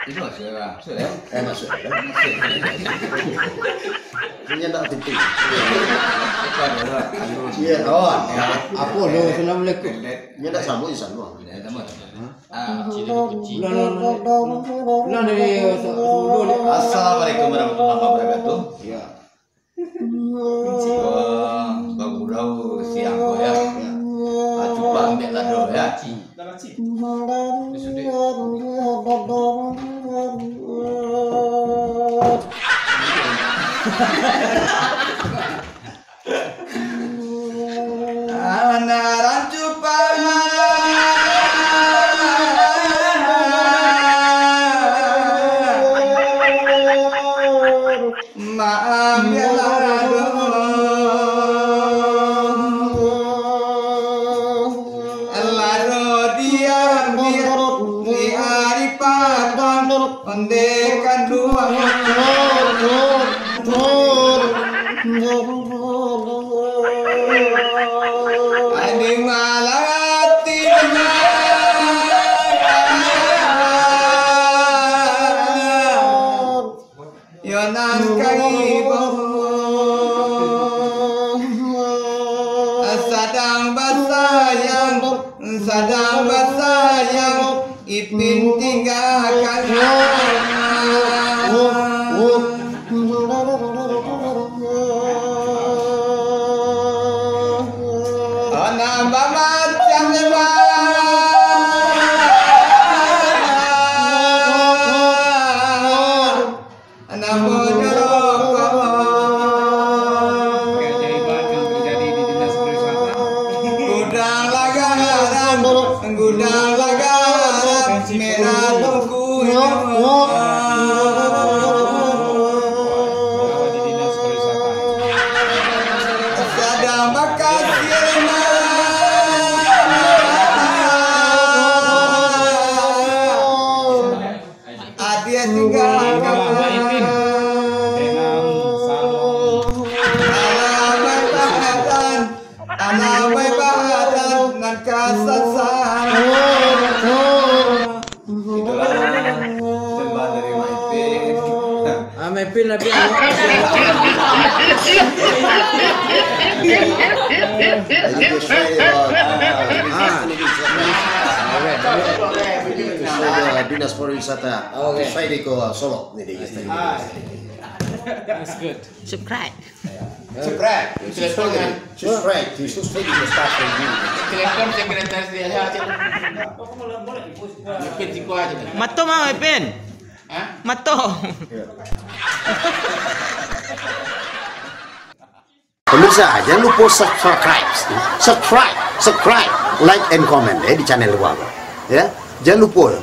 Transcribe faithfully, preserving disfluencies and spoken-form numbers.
Itu masuk lah. Masuk, ya? Eh, masuk, ya? Masuk. Ini tak penting. Bukan, ya, anu. Iya, kawan. Ya. Apa lo? Assalamualaikum. Ini tak sambung, ya, sambung. Ya, sama. Hah? Ah. Ulang, ulang, ulang. Ulang dari, eh, se-, sebelum ni. Assalamualaikum warahmatullahi wabarakatuh. Ya. Oh, bagurau siang ko, ya. Ya. Ah, cupak ambiak lado, ya. Anaran cupak. Maaf ya lado, lado diambiak di ari patang, onde kanduang. Adi malati. Yo nan kaibo. Sadang basayang, sadang basayang, Ipin tinggakan. Anak bamacam lebar. Anak bojorok. Keajaiban yang terjadi di Dinas Pariwisata. Gudang lagaran, gudang lagaran, merah tungku. Di Dinas Pariwisata. Sadang bakasir. Adia tinggal. Tinggal Maipin dengan Salong. Alamai badan, alamai badan, nan kasasar. Itulah sembah dari Maipin. Ah, Maipin lah, Pin. Thank you, Sri. Ah. Dinas Pariwisata. Oke. Saya di Kuala Solok ni, di Istana. Ah. That's good. Subscribe. Subscribe. Subscribe. Subscribe. Subscribe. Subscribe. Telepon sekretaris dia, ya, cik. Mato mah, Pen? Hah? Mato. Pemirsa, jangan lupa subscribe, subscribe, subscribe, like and comment, eh, di channel Wang. Ya, jangan lupa.